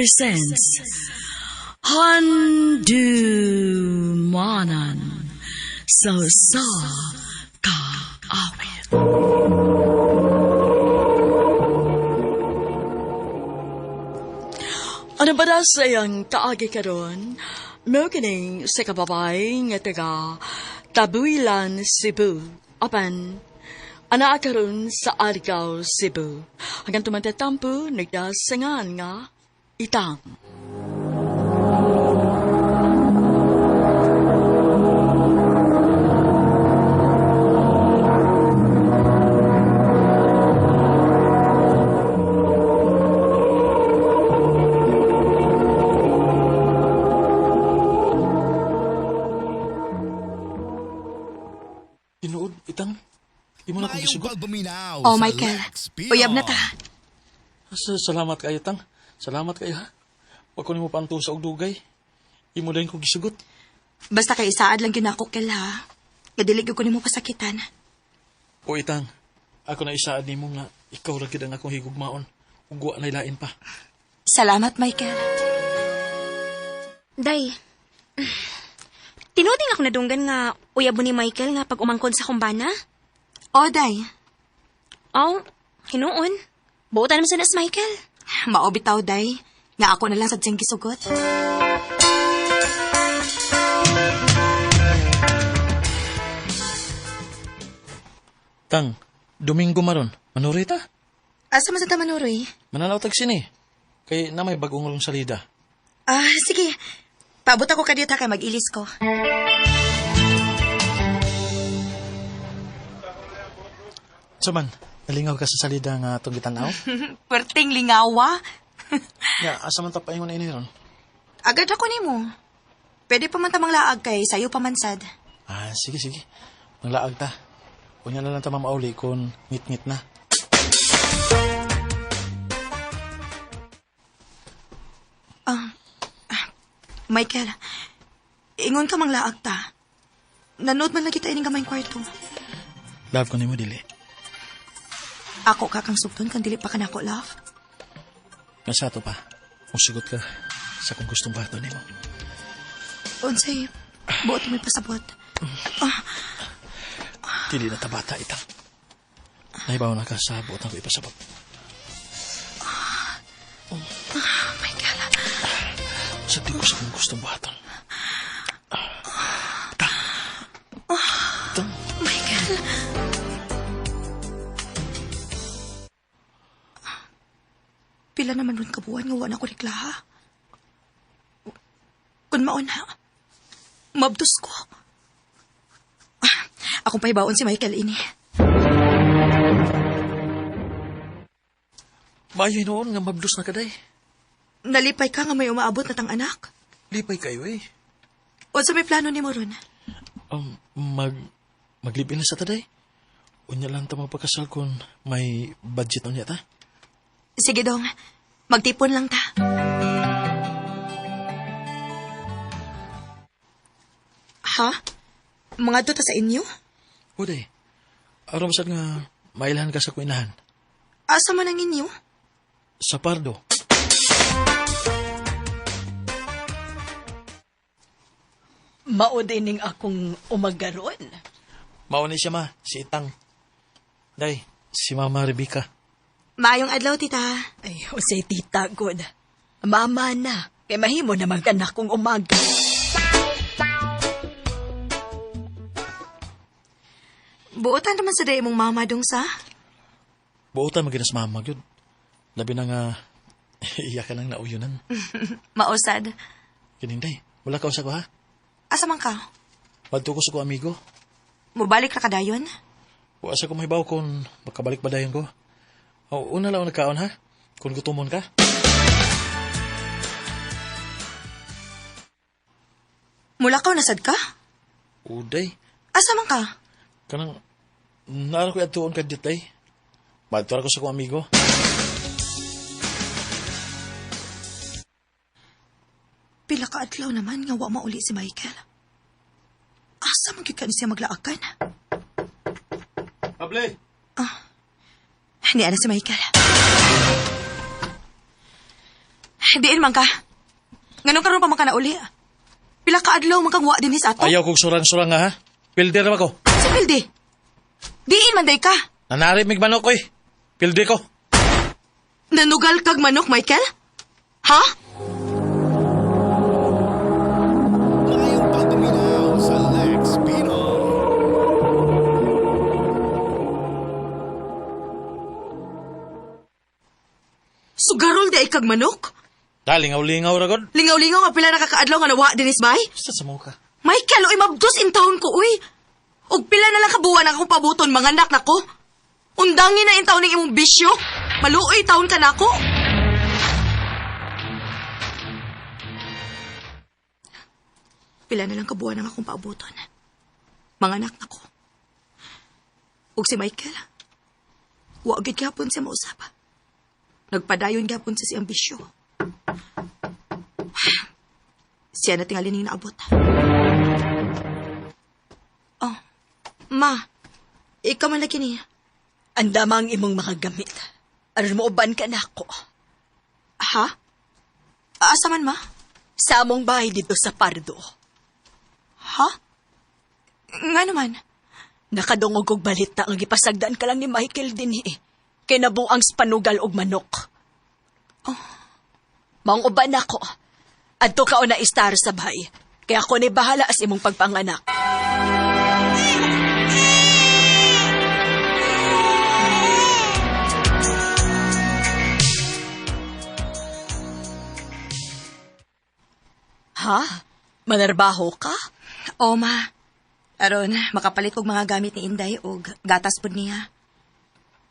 presents Handumanan sa usa ka awit. Ano ba na sa iyang kaagi karon? Mao kining sa kababay nga taga Tabuilan, Cebu. Apan, anaa karon sa Argao, Cebu. Hanggang tumatatampo, nagdasangan nga itang. Tinuod, itang. Imo na kong Maayong gisugot. pagpaminaw Oh, sa Michael. Lex Pinoy. Uyab na ta. Salamat kayo, tang. Salamat kayo, ha. Wag ko nimo paantusa og dugay. Imo din kong gisugot. Basta kay isaad lang gyud nako Kel ha. Nga dili gyud ko nimo pasakitan. O itang, ako na isaad nimo nga ikaw ra gyud ang akong higugmaon. Ug wa nay lain pa. Salamat, Michael. Day, tinuding ako nadunggan nga uyab mo ni Michael nga pag umangkon sa kumbana. O, day. Aw, hinuon. Buotan naman sa nas Michael. Mao bitaw, day. Nga ako na lang sad siyang gisugot. Tang, Domingo maron. Manurita? Asa man sa tamanuroy? Mananaw tag sini. Kay na may bagong rong salida. Ah, sige. Paabot ako kadiyot ha kay mag-ilis ko. Saman, nalingaw ka sa salida nga atong gitanaw? Perting lingawa. Ya, asa man ta paingon ini ron? Agad ako nimo. Pwede pa man tamang laag kay sayo pa man sad. Ah, sige, sige. Manglaag ta. Unya na lang ta mamauli kung ngit-ngit na. Michael, ingon ka mang laag ta. Nanood man lagi ta ining gamay kwarto. Love ko nimo dili. Ako ka kang sugton kang dili pa ka nako, love. Nga sa ato pa, musugot ka sa kung gustong bato nimo. Unsay, buot mo pasabot. Dili na tabata itang. Nahibaw na ka sa buot ko ipasabot. Michael, Sa di ko sa kung gustong buhaton. Tang. Tang. Michael. Pila naman ron kabuan nga wa na ko reklaha. Kun mauna, mabdos ko. Ah, akong pahibaon si Michael ini. Maayo noon nga mabdos na kaday. Nalipay ka nga may umaabot na tang anak. Lipay kayo eh. Unsa may plano nimo ron? Um, mag maglipin na sa taday. Unya lang ta magpakasal kung may budget unya ta. Sige dong, magtipon lang ta. Ha? Mga ta sa inyo? Uday, aron sad nga mailhan ka sa kuinahan. Asa man ang inyo? Sa Pardo. Mao dining akong umagaron. Mao ni siya ma, si Itang. Day, si Mama Rebecca. Maayong adlaw, tita. Ay, usay tita god. Mama na, kay mahimo naman ka na kung umaga. Buotan naman sa day mong mama dong sa. Buotan maginas mama gyud. Labi na nga iya ka lang nauyunan. Mausad. Kining day, wala ka usa ko ha. Asa man ka? Badto ko sa ko amigo. Mubalik ra ka dayon? Wa sa ko mahibaw kung makabalik ba dayon ko. O, una lang ako nagkaon ha. Kung gutomon ka. Mulakaw na sad ka? Uday, Asa man ka? kanang naara ko atuon ka ditay. Badto ra ko sa ko amigo. Pila ka adlaw naman nga wa mauli si Michael. Asa man gyud ka ni siya maglaakan? Able. Ni ana si Michael. Diin man ka. Nganong karon pa man ka nauli? Pila ka adlaw man kang wa dinhi sa ato? Ayaw kong surang-surang nga ha. Pildi ra ba ko? Sa pildi. Diin man day ka. Nanari mig manok oy. Pildi ko. Nanugal kag manok, Michael? Ha? Maayong pagpaminaw sa Lex Pino. Sugarol di ay kag manok? Dalingaw-lingaw ra god. Lingaw-lingaw nga pila nakakaadlaw nga nawa dinis bay? Sa sa mo ka. Michael, uy, mabdos in town ko, uy. Og pila na lang kabuwan ang akong pabuton, mga anak nako. Undangin na in taon ng imong bisyo. Maluoy taon ka nako. Pila na lang kabuwan ang akong paabuton. Mga anak nako. Og si Michael, wa gid gyapon siya mausap. Nagpadayon gyapon siya siyang bisyo. Siya na tingali ning naabot. Oh, ma, ikaw man lagi niya. Andama ang imong mga gamit. Aron mo uban ka nako. Ha? Asa man, ma? Sa among bahay dito sa Pardo. Ha? Nga naman. Nakadungog og balita nga gipasagdan ka lang ni Michael dinhi. Kay nabuang spanugal og manok. Oh. Maong uban nako. Adto ka na istar sa bahay. Kaya ako ni bahala as imong pagpanganak. Ha? Manarbaho ka? O, ma. Aron, makapalit kog mga gamit ni Inday og gatas pud niya.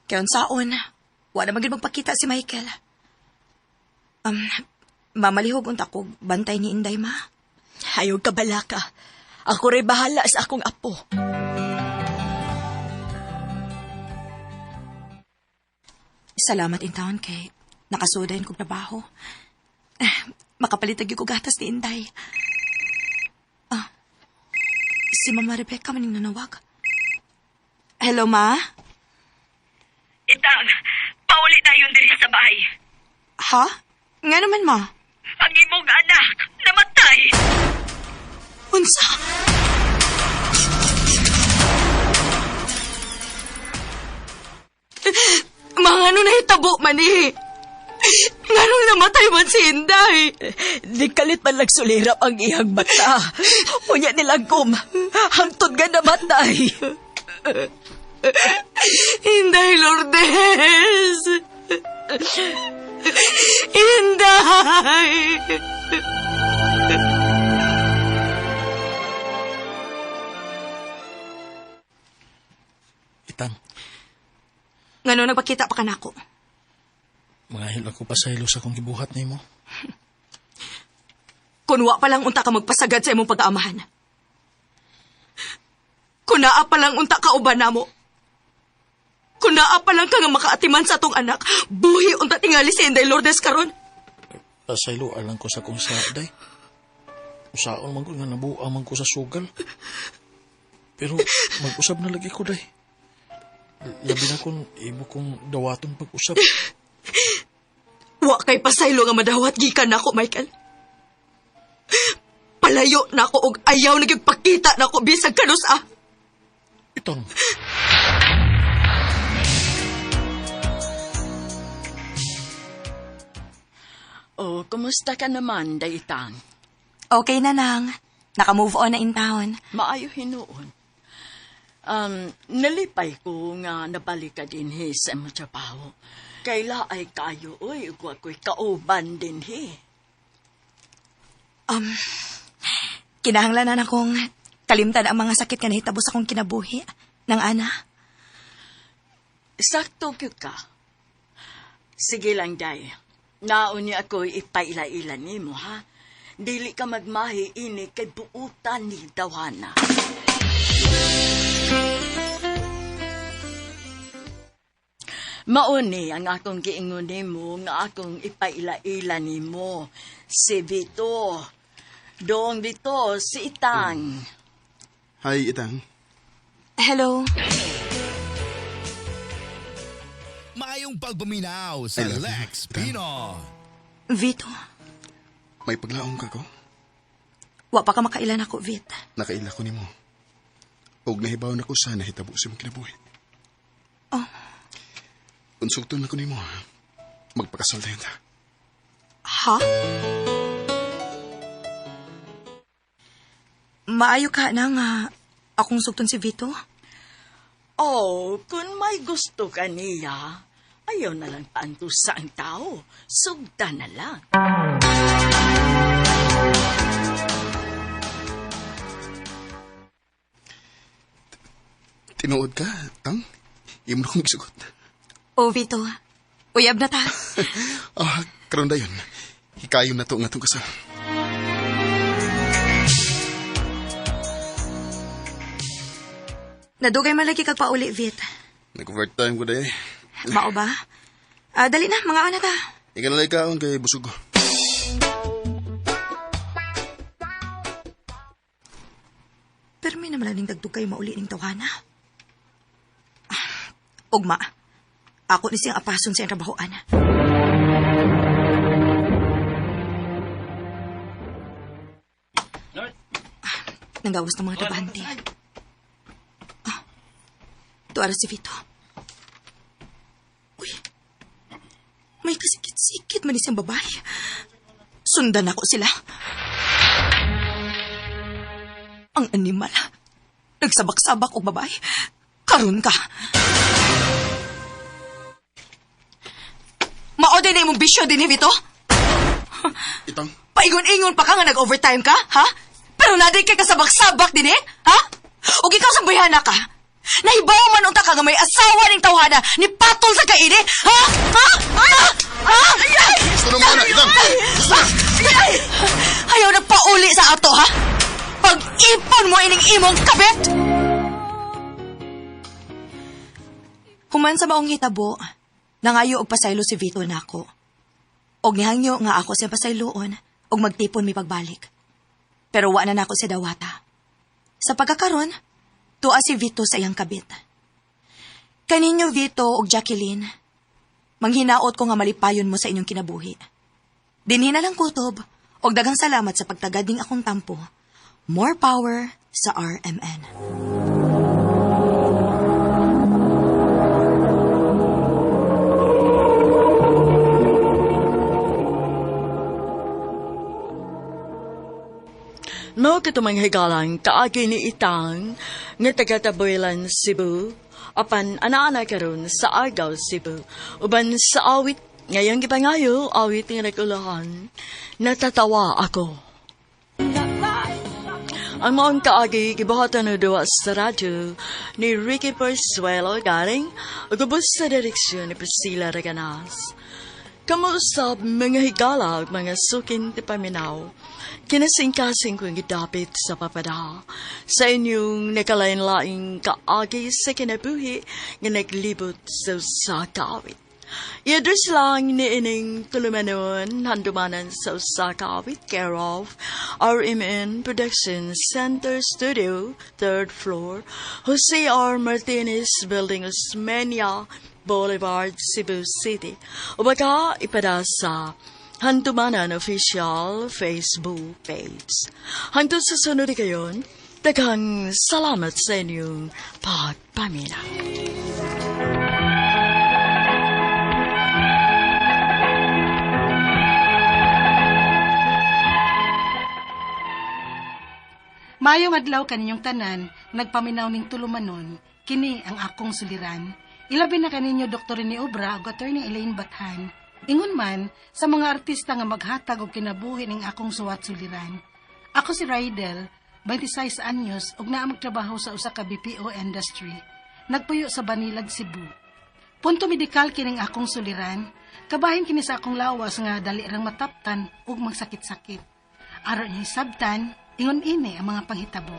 Kaya unsaon, wala man gyud magpakita si Michael. Um, mamalihog unta kog bantay ni Inday, ma. Ayaw ka balaka. Ako rin bahala sa akong apo. Salamat in taon kay nakasudayin kog trabaho. Makapalit gyud kog gatas ni Inday. Ah, si Mama Rebecca maning nanawag. Hello, ma? Itang, pauli tayo diri sa bahay. Ha? Nga naman, ma. Ang imong anak, namatay. Unsa? Mga ano nahitabo man eh. Nga nung namatay man si Inday. Di kalit man nagsulirap ang iyang mata. Unya nilagom, hangtod nga namatay. Inday Lourdes! Inday! Itang, Ngano nagpakita pa kanako? mangahil ako pa sa sa akong gibuhat nimo. Kun wa pa lang unta ka magpasagad sa imong pag-aamahan. Kun naa pa lang unta ka uban namo. Kun naa pa lang ka nga makaatiman sa atong anak, buhi unta tingali si Inday Lourdes karon. Pasaylo alang ko sa kong sa day. Usaon man ko nga nabuang man ko sa sugal. Pero mag-usab na lagi ko day. Labi na kung imo kong dawaton pag-usab. Wa kay pasaylo nga madawat gikan nako, Michael. Palayo nako og ayaw na gyud pakita nako bisag kanus-a. Itang, Oh, kumusta ka naman, Daytang? Okay na nang. Naka-move on na in town. Maayo hinuon. Nalipay ko nga nabalik ka dinhi sa imong trabaho. Kay laay kayo, oy, ug wa ko'y kauban dinhi. Kinahanglan na akong kalimtan ang mga sakit nga nahitabo sa akong kinabuhi ng ana. Sakto gyud ka. Sige lang, day. Naon niya ako ipaila-ila nimo, ha? Dili ka magmahi ini kay buutan ni Dawana. Mauni ang akong giingon nimo nga akong ipaila-ila nimo. Si Vito. Doong Vito, si Itang. Hi, Itang. Hello. Maayong pagpaminaw sa I love you, Lex Itang. Pino. Vito, May paglaong ka ko? wa pa ka makailan ako, Vit. Nakaila ko nimo. Og nahibaw na ko sa nahitabo sa imong kinabuhi. Oh. Unsugton na ko nimo. Ha? Magpakasal na ta. Ha? Maayo ka na nga akong sugton si Vito? Oh, kung may gusto ka niya, ayaw na lang paantusa ang tao. Sugda na lang. Tinuod ka, Tang? Imo na kong gisugot. Oh, Vito. Uyab na ta. Ah, karon dayon. Hikayon na to nga tong kasal. Nadugay man lagi kag pauli, Vit. Nag-overtime ko day. Mao ba? Ah, dali na, mga ana ta. Ikaw na lang kaon kay busog ko. Pero may naman ning dagdugay mauli ning tawhana. Ah, Ugma. Ako ni siyang apason sa iyang trabahoan. Ah, Nanggawas ng mga trabahante. Ah, tuara si Vito. Uy, may kasikit-sikit man isang babae. Sundan ako sila. Ang animal. Nagsabak-sabak og babae. Karon ka. Mao din na imong bisyo din, Vito. Itang, Paingon-ingon pa ka nga nag-overtime ka, ha? Pero naday kay kasabak-sabak din eh, ha? Ug ikaw sa bayhana ka. Nahibaw man unta ka nga may asawa ning tawhana ni patol sa kaini, ha? Ha? Ha? Ha? Ay! gusto na mo na, Itang! Gusto na! Ay! Ayaw na pauli sa ato, ha? Pag-ipon mo ining imong kabit! Human sa maong hitabo, nangayo og pasaylo si Vito nako. Og nihangyo nga ako siya pasayloon og magtipon mi pagbalik. Pero wa na nako siya dawata. Sa pagkakaron, tuwa si Vito sa iyang kabit. Kaninyo Vito og Jacqueline, manghinaot ko nga malipayon mo sa inyong kinabuhi. Dinhi na lang kutob, og daghang salamat sa pagtagad ning akong tampo. More power sa RMN. Mao katumang higalang kaagi ni Itang nga taga Tabuelan, Cebu, apan ana-ana karon sa Argao, Cebu. Uban sa awit ngayong gipangayo awit nga nagulahan, natatawa ako. Ang maong kaagi gibuhatan na duwa sa radyo ni Ricky Persuelo galing ug ubos sa direksyon ni Priscilla Reganas. Kamuusap mga higala ug mga sukin ti paminaw. Kinasingkasing kong gidapit sa papada. Sa inyong nakalain-laing kaagi sa kinabuhi nga naglibot sa usa ka awit. I-address lang ni ining tulumanon handumanan sa usa ka awit care of RMN Production Center Studio, 3rd floor, Jose R. Martinez Building, Osmeña Boulevard, Cebu City. O baka ipada sa Handumanan Official Facebook page. Hangtod sa sunod kayon, daghang salamat sa inyong pagpamina. Maayong adlaw kaninyong tanan, nagpaminaw ning tulumanon, kini ang akong suliran. Ilabi na kaninyo Dr. Rene Obra ug Attorney Elaine Bathan. Ingon man sa mga artista nga maghatag og kinabuhi ning akong suwat suliran. Ako si Rydel, 26 anyos ug naa magtrabaho sa usa ka BPO industry. Nagpuyo sa Banilad, Cebu. Punto medikal kining akong suliran, kabahin kini sa akong lawas nga dali rang mataptan ug magsakit-sakit. Aron niya hisabtan, ingon ini ang mga panghitabo.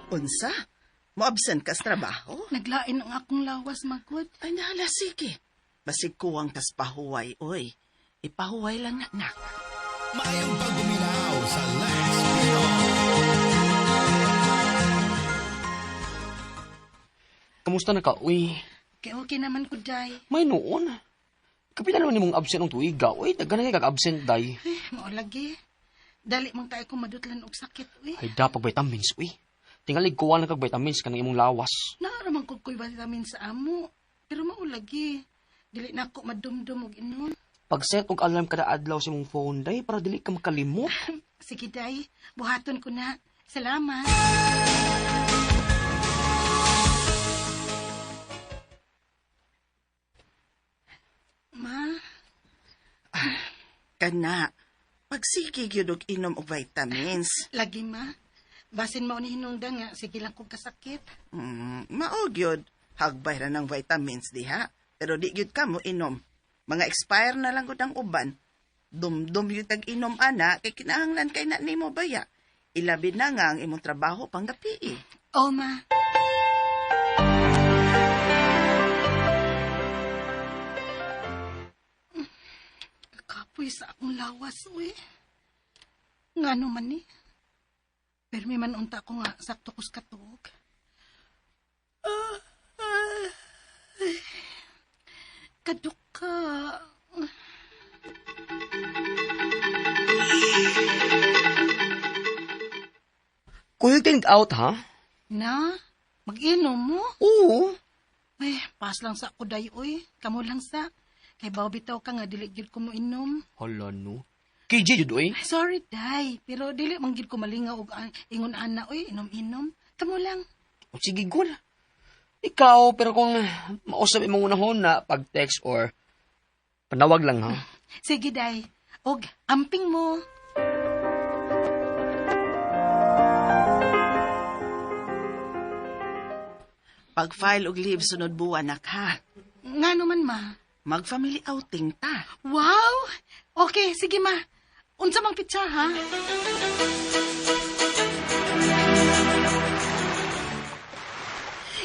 Unsa? Moabsent ka sa trabaho? Naglain ang akong lawas, magod. Ay, nahala, sige. Basig kuwang tas pahuway, oy. Ipahuway lang na, nak. Maayong pagduminaw sa Lex Pinoy. Kamusta na ka, uy? Okay, okay naman ko, day. May noon. Kapila naman nimong absent ng tuiga, uy. Daghan na kag absent, day. Eh, mao lagi. Dali mong tayo kung madutlan og sakit, uy. Ay, dapag vitamins, uy. Tingalig kuha na kag vitamins kanang imong lawas. Naaraman ko ko'y vitamin sa amo. Pero mao lagi. Dili na ako madumdum og inom. Pag-set og alarm kada adlaw sa imong phone, day, para dili ka makalimot. Sige, day. Buhaton ko na. Salamat. Ma, Kana, pagsige gyud og inom og vitamins. lagi ma. Basin mao ni hinungdan nga sige lang kong kasakit. Mao gyud. Hagbay ra ng vitamins diha. Pero di gyud ka mo inom. Mga expire na lang gud ang uban. Dumdum gyud tag inom ana kay kinahanglan kay na nimo baya. Ilabi na nga ang imong trabaho panggabi. Oh, ma. Kakapoy sa akong lawas, uy. Ngano man ni? Pero may man unta ko nga sakto kus katuog. Ah, ah, ay. Kaduka. Kuya think out, ha? Na? Mag-inom mo? Oo. Ay, pas lang sa ako day, uy. Kamo lang sa. Kay baw bitaw ka nga, dili gyud ko mo inom. Hala, no. KJ, jud, uy. Ay, sorry, day. Pero dili man gyud ko malingaw og ingon ana, uy. Inom-inom. Kamo lang. O, sige, gol. Ikaw, pero kung mausap imong unahon na pag-text or panawag lang, ha? Sige, day. Og, amping mo. Pag-file og leave sunod buwan nak ha. Nga naman, ma. Mag-family outing ta. Wow! Okay, sige, ma. Unsa mang pitsa, ha?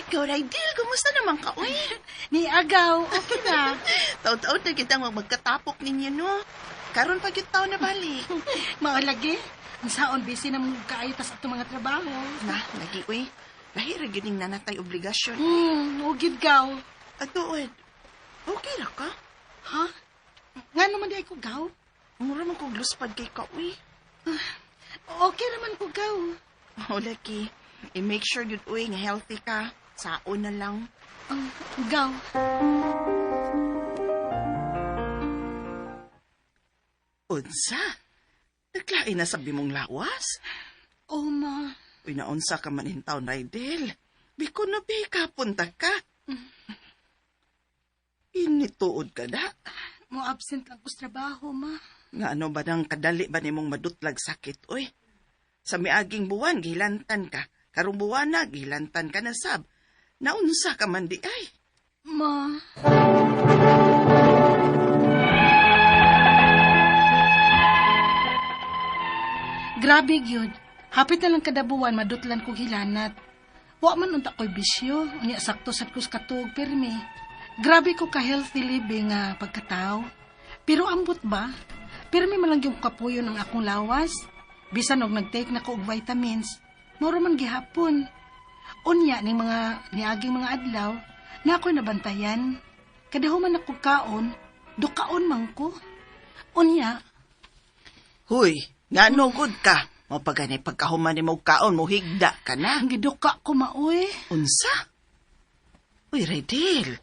Ikaw, Raidel, kumusta naman ka, uy? Ni Agaw, okay na. Taon-taon na kitang magkatapok ninyo, no? Karon pa gyud taon na balik. Mao lagi. Ang saon, busy na mong kaayo tas atong mga trabaho. Na, lagi, uy. Lahi ra gyud ning nanatay obligasyon. Ugid gaw. Atuod, okay ra ka? Ha? Nga naman di ay ko gaw? Mura man kog luspad kay ka, uy. Okay naman ko gaw. O, lagi. I-make sure gyud, uy, nga healthy ka. Saon na lang. Gaw. Unsa? Naglain na sabi mong lawas? Oh, ma. Uy, naunsa ka man in town, Raidel. Biko na bi, kapunta ka. Inituod ka na. Mo absent lang ko sa trabaho, ma. Nga ano ba nang kadali ba nimong madutlag sakit, uy? Sa miaging buwan, gihilantan ka. Karong buwan na, gihilantan ka na sab. Naunsa ka man di ay. Ma. Grabe gyud. Hapit na lang kada buwan madutlan kog hilanat. Wa man unta ko'y bisyo, unya sakto sad ko sa katuog pirmi. Grabe ko ka healthy living nga pagkatao. Pero ambot ba? Pirmi man lang yung kapuyon ang akong lawas. Bisan og nag-take na ko og vitamins, moro man gihapon. Unya ning mga niaging mga adlaw, na ako'y nabantayan. Kadahuman ako kaon, dukaon man ko. Unya, Huy, nga no good ka. Mo pagani pagkahuman nimo kaon, mo higda ka na. Ang giduka ko maoy. Unsa? Uy, Redel.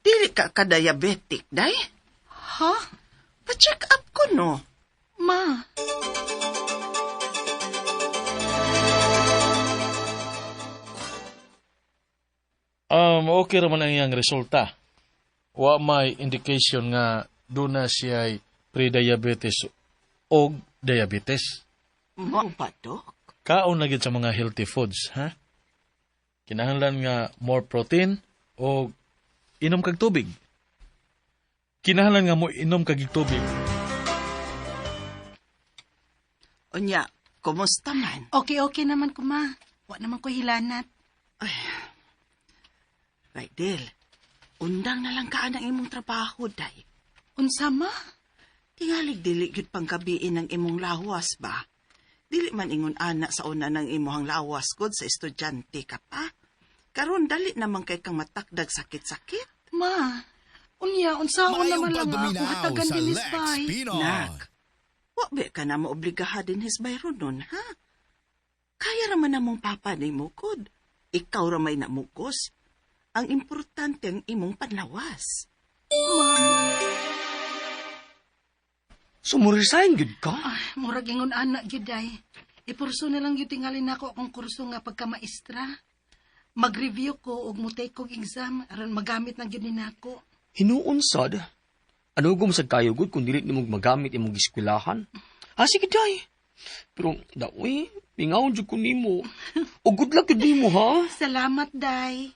Dili ka ka-diabetic, day? Ha? Pa-check up ko, no? Ma. Okay raman ang iyang resulta. Wa may indication nga doon na siya'y pre-diabetes o diabetes. Mao ba, Dok? Kaon na gid sa mga healthy foods, ha? Kinahanglan nga more protein o inom kag tubig. Kinahanglan nga mo inom kag tubig. Unya, kumusta man? Okay, okay naman ko, ma. Wa naman ko hilanat. Ay, Raidel, undang na lang kaan ang imong trabaho, day. Unsa, ma? Tingalig dili gyud pangkabiin ang imong lawas ba? Dili man ingon ana sa una ng imuhang lawas gud sa estudyante ka pa. Karon dali naman kay kang matakdag sakit-sakit. Ma, unya, unsaon Maayong naman lang nga akong pagduminaw hatagan sa dinis Lex bay. Pinoy. Nak, wa ba ka na maobligaha din his bayron nun, ha? Kaya raman namong papa ni mukod. Ikaw ramay namukos. Ang importante ang imong panlawas. So, mo resign gud ka? Murag ingon ana gyud ay. Ipurso na lang gyud tingali nako akong kurso nga pagkamaestra. Mag-review ko og mo-take kog exam aron magamit na gyud ni nako. Hinuon sad. Ano gum sa kayo gud kung dili nimo magamit imong giskwelahan? Ah, sige day. Pero daoy, pingawon jud ko nimo. O good luck jud nimo ha. Salamat, Day.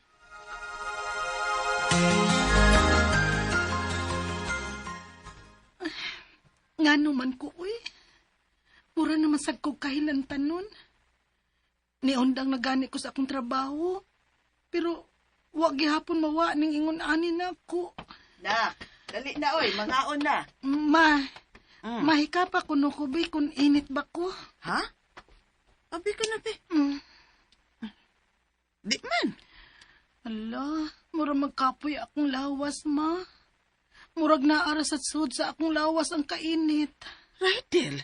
Ngano man ko, uy. Mura naman sad kog kahilantan nun. Niundang nagani ko sa akong trabaho. Pero, wa gihapon mawa ning ingon ani nako. Nak, dali na oy, mangaon na. Ma, mahika pa kuno ko bi kung init ba ko. Ha? Abi ka na, be. Di man. Ala, murag magkapoy akong lawas, ma. Murag naara sa sud sa akong lawas ang kainit. Rydel.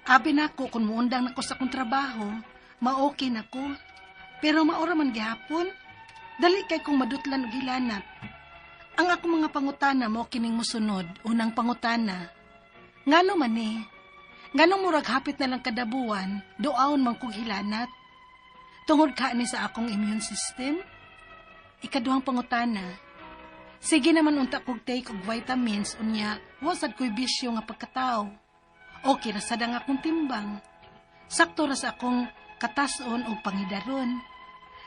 Abi nako kung muundang nako sa akong trabaho, ma-okay nako. Pero maura man gihapon. Dali kay kong madutlan og hilanat. Ang akong mga pangutana mo kining mosunod, unang pangutana. Ngano man ni? Ngano murag hapit na lang kada buwan, duaon man kog hilanat? Tungod ka ni sa akong immune system? Ikaduhang pangutana. Sige naman unta kog take og vitamins unya, wa sad ko'y bisyo nga pagkatao. Okay ra sad ang akong timbang. Sakto ra sa akong katason og pangidaron.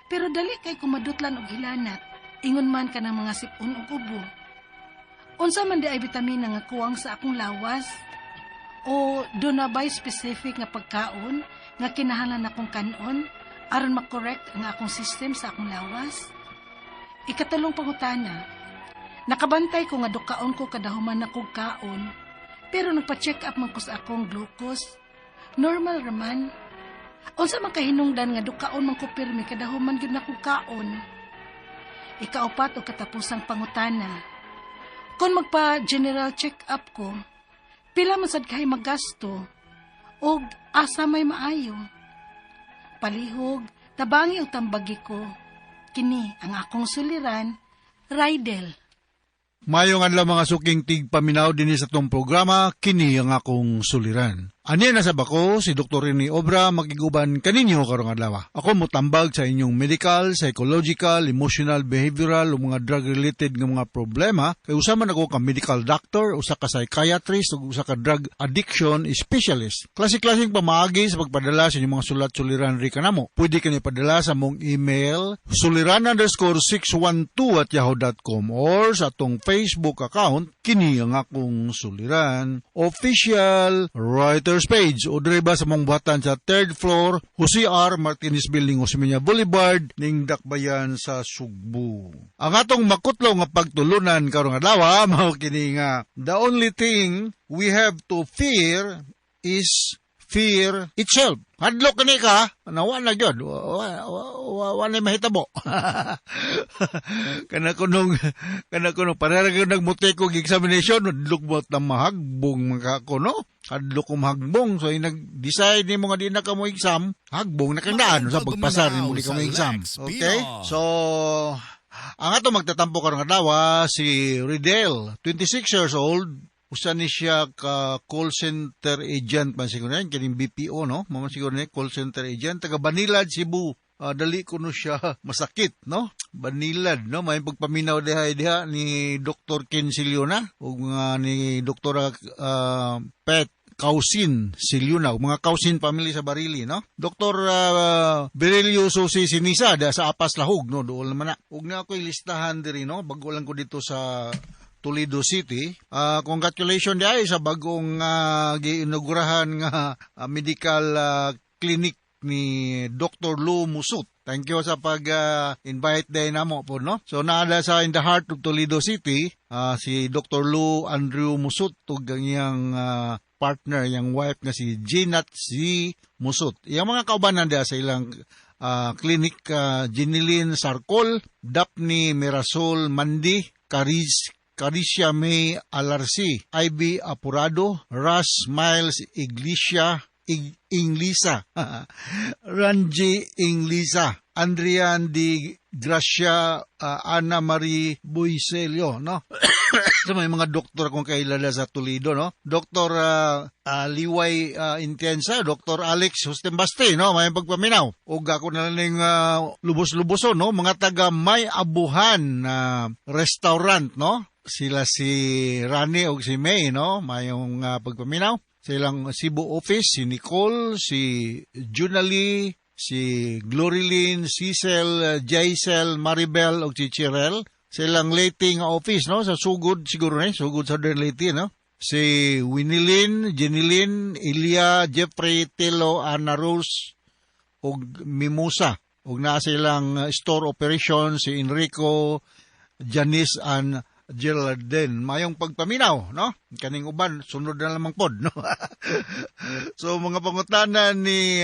Pero dali kay kumadutlan og hilanat. Ingon man ka ng mga sipon og ubo. Unsa man di ay bitamina nga kuwang sa akong lawas? O do na ba'y specific nga pagkaon nga kinahanglan akong kanon aron makorrect ang akong system sa akong lawas? Ikatalong pangutana, nakabantay ko nga dukaon ko kadahuman na kog kaon, pero nagpa-check up man ko sa akong glucose. Normal raman. Unsa man kahinungdan nga dukaon man ko pirmi kadahuman gyud na kog kaon. Ikaupat o katapusang pangutana, kung magpa-general check-up ko, pila man sad kay magasto og asa may maayo. Palihog, tabangi og tambagi ko. Kini ang akong suliran, Rydel. Mayong adlaw mga suking tigpaminaw dinhi sa atong programa, kini ang akong suliran. Ani na sa bako si Dr. Rene Obra makiguban kaninyo karong adlaw. Ako motambag sa inyong medical, psychological, emotional, behavioral ug mga drug-related nga mga problema. Kay usa man ako ka medical doctor, usa ka psychiatrist ug usa ka drug addiction specialist. Klase-klaseng pamaagi sa pagpadala sa inyong mga sulat suliran ri kanamo. Pwede kini padala sa mong email suliran_612@yahoo.com or sa atong Facebook account kini ang akong suliran official writers page o diri ba sa mong buhatan sa third floor Jose R. Martinez Building, Osmeña Boulevard ning Dakbayan sa Sugbo. Ang atong makutlo nga pagtulunan karong adlaw mao kini nga the only thing we have to fear is fear itself. Hadlok kani ka, nawa na gyud, wa na mahitabo. Kana kunong pareha gyud nagmutake og examination, hadlok mo at mahagbong mga ko, no? Hadlok ko mahagbong, so nag-decide nimo nga di na ka mo exam, hagbong na kang daan sa pagpasar nimo di ka mo exam. Okay? So, ang ato magtatampo karong adlaw si Ridel, 26 years old, usa ni siya ka call center agent man siguro yan, kining BPO, no? Mama siguro ni call center agent taga Banilad, Cebu. Dali kuno siya masakit, no? Banilad, no? May pagpaminaw diha diha ni Dr. Ken Siliona ug nga ni Dr. Pet Kausin Siliona, ug mga Kausin family sa Barili, no? Dr. Berilio Susi Sinisa da sa Apas Lahug, no? Dool naman na. Ug na ako'y listahan diri, no? Bago lang ko dito sa Toledo City. Congratulations diay sa bagong giinaugurahan nga medical clinic ni Dr. Lou Musut. Thank you sa pag-invite day namo po, no? So, naada sa in the heart of Toledo City, si Dr. Lou Andrew Musut ug ang iyang partner, iyang wife nga si Ginat C. Musot. Iyang mga kaubanan diha sa ilang clinic, Jeneline Sarcol, Daphne Mirasol Mandi, Cariz Caricia May Alarsi, Ivy Apurado, Russ Miles Iglesia, Inglisa, Ranji Inglisa, Andrian Di Gracia, Ana Marie Buiselio, no? So may mga doktor akong kailala sa Toledo, no? Dr. Liway Intensa, Dr. Alex Hustembaste, no? May pagpaminaw. Og ako na lang ning lubos-luboso, no? Mga taga May Abuhan na restaurant, no? Sila si Rani og si May, no? Mayong pagpaminaw. Sa ilang Cebu office, si Nicole, si Junalie, si Glorilyn, Cecil, Jaisel, Maribel og si Chirel. Sa ilang Leyte nga office, no? Sa Sugod siguro ni, Sugod Southern Leyte, no? Si Winilyn, Jenilyn, Ilya, Jeffrey, Telo, Ana Rose ug Mimosa. Ug naa sa ilang store operation si Enrico, Janice and Geraldine. Mayong pagpaminaw, no? Kaning uban, sunod na lamang pod, no? So, mga pangutana ni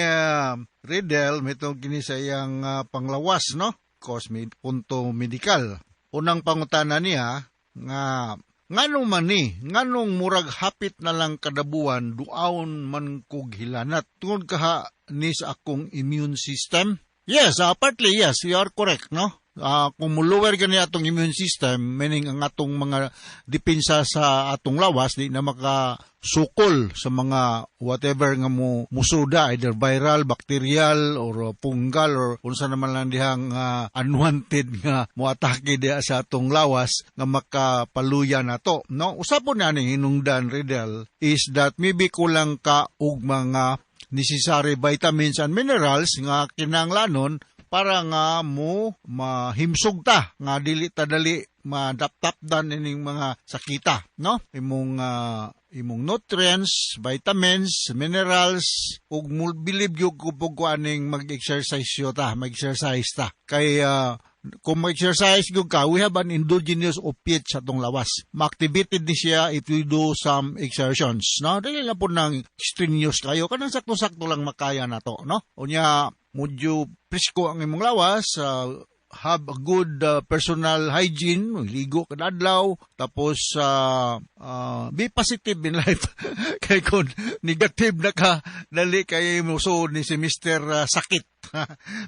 Riddle, mitong kini sa iyang panglawas, no? Cause punto medical. Unang pangutana niya, nga, nganong man ni, nganong murag hapit na lang kada buwan, duaon man kog hilanat? Tungod kaha ni sa akong immune system? Yes, partly yes, you are correct, no? Kung mulower gani atong immune system, meaning ang atong mga depensa sa atong lawas di na makasukol sa mga whatever nga mo musuda, either viral, bacterial or fungal or unsa naman lang dihang unwanted nga moatake diha sa atong lawas nga makapaluya nato, no? Usapon na ning hinungdan, Riddle, is that maybe kulang ka og mga necessary vitamins and minerals nga kinahanglanon para nga mo mahimsog ta nga dili ta dali madaptapdan ining mga sakita, no? Imong nutrients, vitamins, minerals ug mo believe gyud ko pug aning mag-exercise yo ta, mag-exercise ta kay kung mag-exercise gyud ka, we have an endogenous opiate sa atong lawas. Ma-activated ni siya if we do some exertions, no? Dili lang po nang strenuous kayo, kanang sakto-sakto lang makaya na to, no? Unya, medyo presko ang imong lawas, have a good personal hygiene, ligo kada adlaw, tapos be positive in life. Kay kung negative na ka, dali kay mo so ni si Mr. Sakit.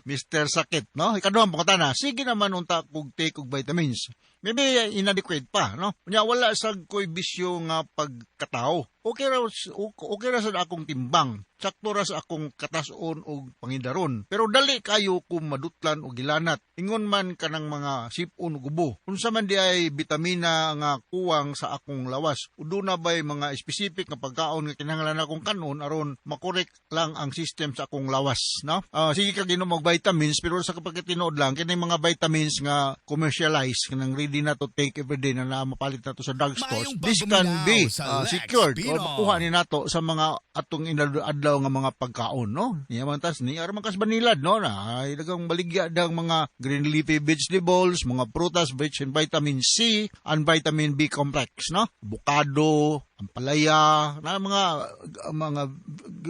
Mr. Sakit, no? Ikaduhang pangutana, sige naman unta kog take og vitamins. Maybe inadequate pa, no? Unya wala sa ko'y bisyo nga pagkatao. Okay ra sa akong timbang. Sakto ra sa akong katason og pangidaron. Pero dali kayo kung madutlan og gilanat. Ingon man kanang mga sipon ug ubo. Unsa man di ay bitamina nga kuwang sa akong lawas? Duna ba'y mga specific nga pagkaon nga kinahanglan akong kanon aron makorek lang ang system sa akong lawas, no? Sige ka ginom og vitamins, pero sa kapag tinuod lang kini mga vitamins nga commercialized, kanang ready na to take every day na, na mapalit na to sa drugstores. Maayong This can be pagpaminaw sa Lex secured Pino. or makuha ni nato sa mga atong inadlaw nga mga pagkaon, no? Niya man tas ni aron man kas banilad, no? Na ay dagang baligya dang mga green leafy vegetables, mga prutas rich in vitamin C and vitamin B complex, no? Avocado, ampalaya, na mga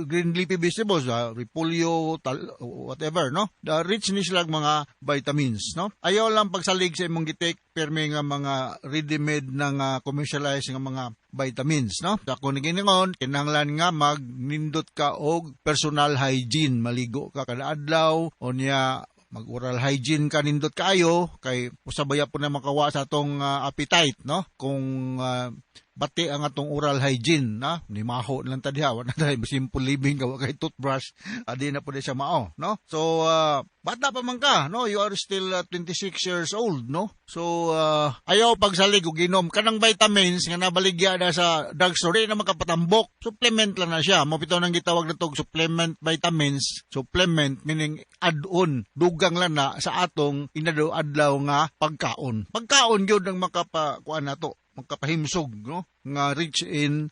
green leafy vegetables, repolyo, tal, whatever, no? The rich ni sila mga vitamins, no? Ayaw lang pagsalig sa imong gitake permi nga mga ready-made na nga commercialized nga mga vitamins, no? Sa ako ni giningon, kinahanglan nga magnindot ka og personal hygiene, maligo ka kada adlaw, o niya mag-oral hygiene ka nindot kaayo kay usabaya po na makawa sa atong appetite, no? Kung bati ang atong oral hygiene, na ni maho lang ta diha, wala na simple living ka, wa kay toothbrush, adi na po siya mao, no? So bata pa man ka, no? You are still 26 years old, no? So ayaw pagsalig og ginom kanang vitamins nga nabaligya na sa drugstore, di na makapatambok. Supplement lang na siya mo bitaw nang gitawag na tog supplement vitamins. Supplement meaning add-on, dugang lang na sa atong inadlaw nga pagkaon. Pagkaon gyud ang makapakuan nato, magkapahimsog, no? Nga rich in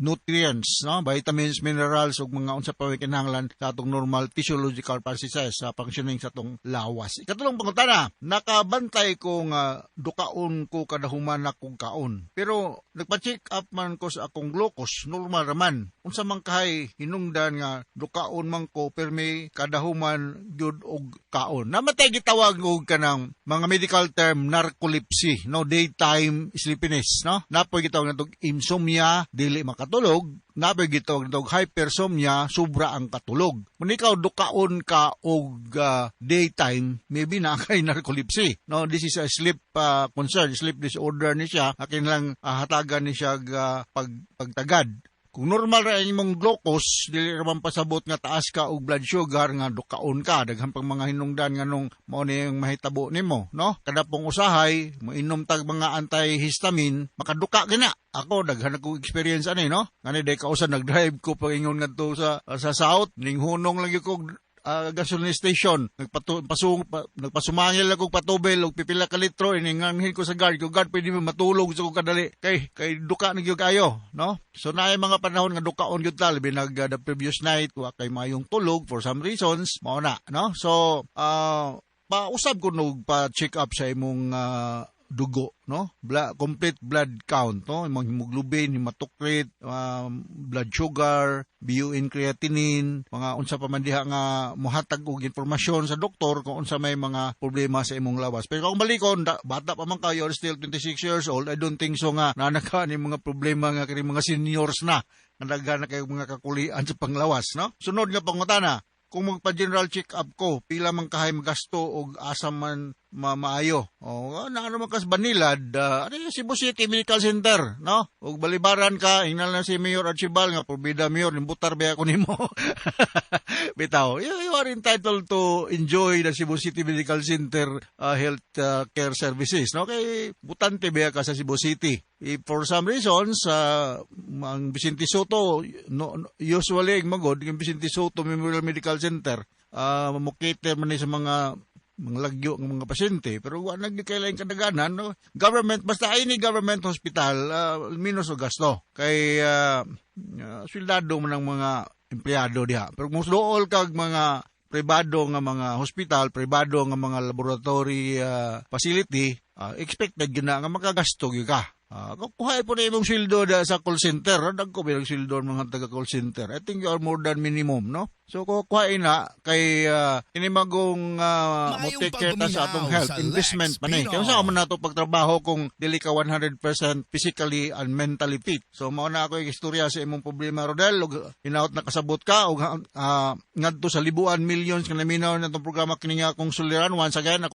nutrients, no, vitamins, minerals ug mga unsa pa may kinahanglan sa atong normal physiological processes sa functioning sa atong lawas. Ikatulong pangutana, nakabantay ko nga dukaon ko kada human akong kaon. Pero nagpa-check up man ko sa akong glucose, normal raman. Unsa man kahay hinungdan nga dukaon man ko permi kada human gyud og kaon? Namatay gitawag og kanang mga medical term, narcolepsy, no, daytime sleepiness, no? Napoy gitawag natog insomnia, dili makatulog. Napoy gitawag natog hypersomnia, sobra ang katulog. Kung ikaw dukaon ka og daytime, maybe na kay narcolepsy, no? This is a sleep concern, sleep disorder ni siya. Akin lang hatagan ni siya pagtagad. Kung normal ra ang imong glucose, dili ra man pasabot nga taas ka og blood sugar nga dukaon ka. Daghan pang mga hinungdan nga nung mao ni yung mahitabo nimo, no? Kada pong usahay, moinom tag mga antihistamine, makaduka gina. Ako daghan ako experience ani, no? Ngani day kausa nag-drive ko paingon ngadto sa south, ning hunong lagi ko gasoline station, nagpatu pasung pa, nagpasumangil ako patubel og pipila ka litro, ininganhin ko sa guard ko, "Guard, pwede mo matulog sa ko kadali kay kay duka na gyud kayo," no? So naay mga panahon nga dukaon gyud ta, labi nag the previous night wa kay mayong tulog for some reasons, mao na, no? So pausab ko nog pa check up sa imong dugo, no? Complete blood count, no? Imong hemoglobin, hematocrit, blood sugar, BUN, creatinine, mga unsa pa man diha nga mohatag og impormasyon sa doktor kung unsa may mga problema sa imong lawas. Pero kung balikon, bata pa man ka, you're still 26 years old, I don't think so nga nanaka ni mga problema nga kini mga seniors na nga daghan na kayo mga kakulian sa panglawas, no? Sunod nga pangutana, kung magpa-general check-up ko, pila man kahay magasto og asa man maayo? O, na ano man kas Banilad, ano yung Cebu City Medical Center, no? Og balibaran ka, hingal na si Mayor Archibald nga probida mayor, nimbutar ba ako nimo? Bitaw, you are entitled to enjoy the Cebu City Medical Center health care services, no? Kay butante ba ka sa Cebu City. If for some reasons, ang Vicente Sotto, no, no, usually, magod, yung Vicente Sotto Memorial Medical Center, mo cater man ni sa mga lagyo ng mga pasyente, pero wa na gyud kailangan kadaganan, no? Government, basta any government hospital, minus o gasto kay sweldado man ang mga empleyado diha. Pero kung dool kag mga pribado nga mga hospital, pribado nga mga laboratory facility, expected gyud na nga makagasto gyud ka. Kuha po na imong sweldo da sa call center. Dagko bilang sweldo ang mga taga call center. I think you are more than minimum, no? So kuha na kay ini magong mo Maayong take care ta sa atong pagpaminaw health sa investment Lex man eh. Kaya Pino. sa man nato pagtrabaho kung dili ka 100% physically and mentally fit? So mao na ako yung istorya sa imong problema, Rodel, ug hinaot na kasabot ka ug ngadto sa libuan, millions nga naminaw na itong programa kini nga akong suliran once again.